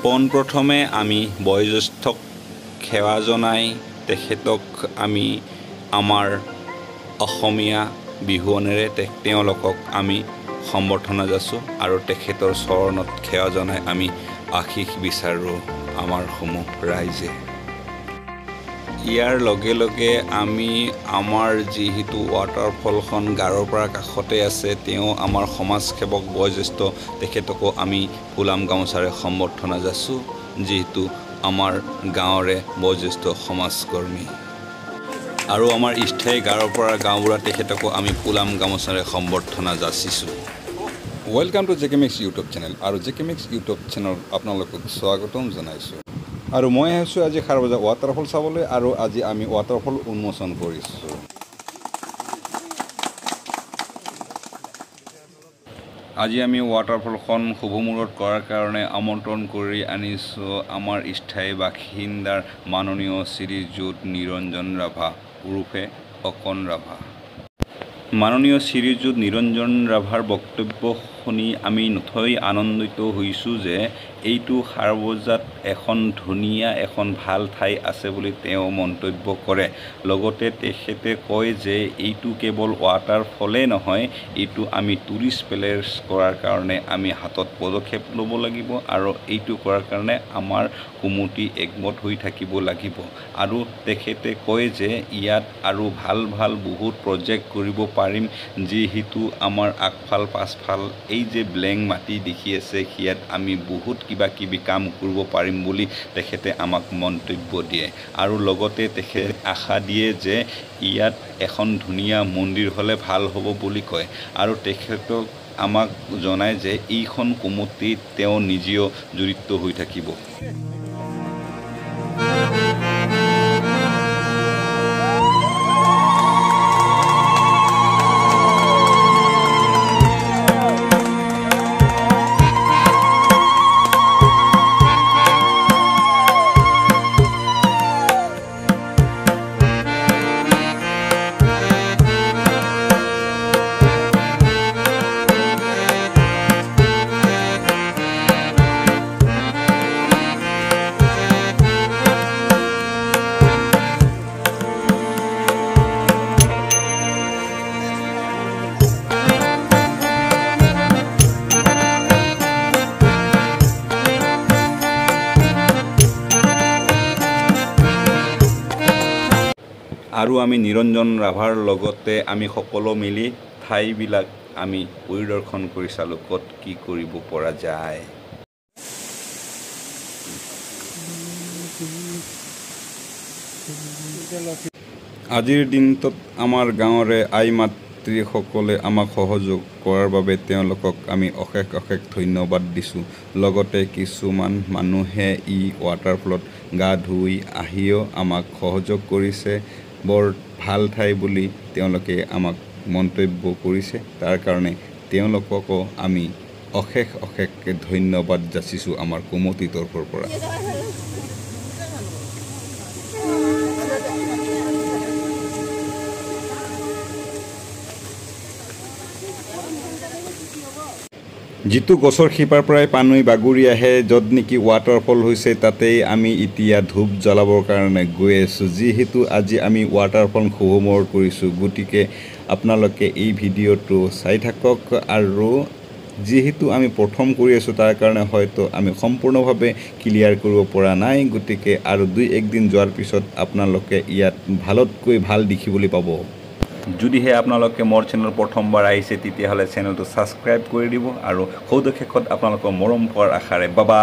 পোনপ্ৰথমে আমি বয়োজ্যেষ্ঠক সেৱা জনাই তেখেতক আমি আমাৰ অসমীয়া বিহুৱানেৰে তেওঁলোকক আমি সম্বৰ্ধনা যাচোঁ আৰু তেখেতৰ চৰণত সেৱা জনাই আমি আশীষ বিচাৰোঁ আমাৰ সমূহ ৰাইজে। ইয়াৰ লগে লগে আমি আমাৰ যিহেতু ৱাটাৰফলখন গাঁৱৰ পৰা কাষতে আছে, তেওঁ আমাৰ সমাজসেৱক বয়োজ্যেষ্ঠ তেখেতকো আমি ফুলাম গামোচাৰে সম্বৰ্ধনা যাচোঁ, যিহেতু আমাৰ গাঁৱৰে বয়োজ্যেষ্ঠ সমাজকৰ্মী আৰু আমাৰ স্থায়ী গাঁৱৰ পৰা গাঁওবুঢ়া তেখেতকো আমি ফুলাম গামোচাৰে সম্বৰ্ধনা যাচিছোঁ। Welcome to J K mix YouTube channel আৰু জে কে মিক্স ইউটিউব চেনেলত আপোনালোকক স্বাগতম জনাইছোঁ। আৰু মই আহিছোঁ আজি খাৰবজা ৱাটাৰফল চাবলৈ আৰু আজি আমি ৱাটাৰফল উন্মোচন কৰিছোঁ। আজি আমি ৱাটাৰফলখন শুভমুহূৰ্ত কৰাৰ কাৰণে আমন্ত্ৰণ কৰি আনিছোঁ আমাৰ স্থায়ী বাসিন্দাৰ মাননীয় শ্ৰীযুত নিৰঞ্জন ৰাভা ওৰফে অকণ ৰাভা। মাননীয় শ্ৰীযুত নিৰঞ্জন ৰাভাৰ বক্তব্য শুনি আমি নথৈ আনন্দিত হৈছোঁ যে এইটো খাৰবজাত এখন ধুনীয়া এখন ভাল ঠাই আছে বুলি তেওঁ মন্তব্য কৰে। লগতে তেখেতে কয় যে এইটো কেৱল ৱাটাৰফলেই নহয়, এইটো আমি টুৰিষ্ট প্লেচ কৰাৰ কাৰণে আমি হাতত পদক্ষেপ ল'ব লাগিব আৰু এইটো কৰাৰ কাৰণে আমাৰ কমিটি একমত হৈ থাকিব লাগিব। আৰু তেখেতে কয় যে ইয়াত আৰু ভাল ভাল বহুত প্ৰজেক্ট কৰিব পাৰিম, যিহেতু আমাৰ আগফাল পাছফাল এই যে ব্লেংক মাটি দেখি আছে ইয়াত আমি বহুত কিবা কিবি কাম কৰিব পাৰিম বুলি তেখেতে আমাক মন্তব্য দিয়ে। আৰু লগতে তেখেতে আশা দিয়ে যে ইয়াত এখন ধুনীয়া মন্দিৰ হ'লে ভাল হ'ব বুলি কয়। আৰু তেখেতক আমাক জনায় যে এইখন কমিটিত তেওঁ নিজেও জড়িত হৈ থাকিব। আৰু আমি নিৰঞ্জন ৰাভাৰ লগতে আমি সকলো মিলি ঠাইবিলাক আমি পৰিদৰ্শন কৰি চালোঁ ক'ত কি কৰিব পৰা যায়। আজিৰ দিনটোত আমাৰ গাঁৱৰে আই মাতৃসকলে আমাক সহযোগ কৰাৰ বাবে তেওঁলোকক আমি অশেষ অশেষ ধন্যবাদ দিছোঁ। লগতে কিছুমান মানুহে ই ৱাটাৰফলত গা ধুই আহিও আমাক সহযোগ কৰিছে, বৰ ভাল ঠাই বুলি তেওঁলোকে আমাক মন্তব্য কৰিছে। তাৰ কাৰণে তেওঁলোককো আমি অশেষ অশেষ ধন্যবাদ যাচিছোঁ আমাৰ কমিটিৰ তৰফৰ পৰা। যিটো গছৰ শিপাৰ পৰাই পানী বাগৰি আহে, য'ত নেকি ৱাটাৰফল হৈছে, তাতেই আমি এতিয়া ধূপ জ্বলাবৰ কাৰণে গৈ আছোঁ। যিহেতু আজি আমি ৱাটাৰফল শুভমুহূৰ্ত কৰিছোঁ, গতিকে আপোনালোকে এই ভিডিঅ'টো চাই থাকক। আৰু যিহেতু আমি প্ৰথম কৰি আছোঁ, তাৰ কাৰণে হয়তো আমি সম্পূৰ্ণভাৱে ক্লিয়াৰ কৰিব পৰা নাই, গতিকে আৰু দুই একদিন যোৱাৰ পিছত আপোনালোকে ইয়াত ভালতকৈ ভাল দেখিবলৈ পাব। যদিহে আপোনালোকে মোৰ চেনেল প্ৰথমবাৰ আহিছে তেতিয়াহ'লে চেনেলটো ছাবস্ক্ৰাইব কৰি দিব আৰু সৌদ শেষত আপোনালোকৰ মৰম পোৱাৰ আশাৰে বাবা।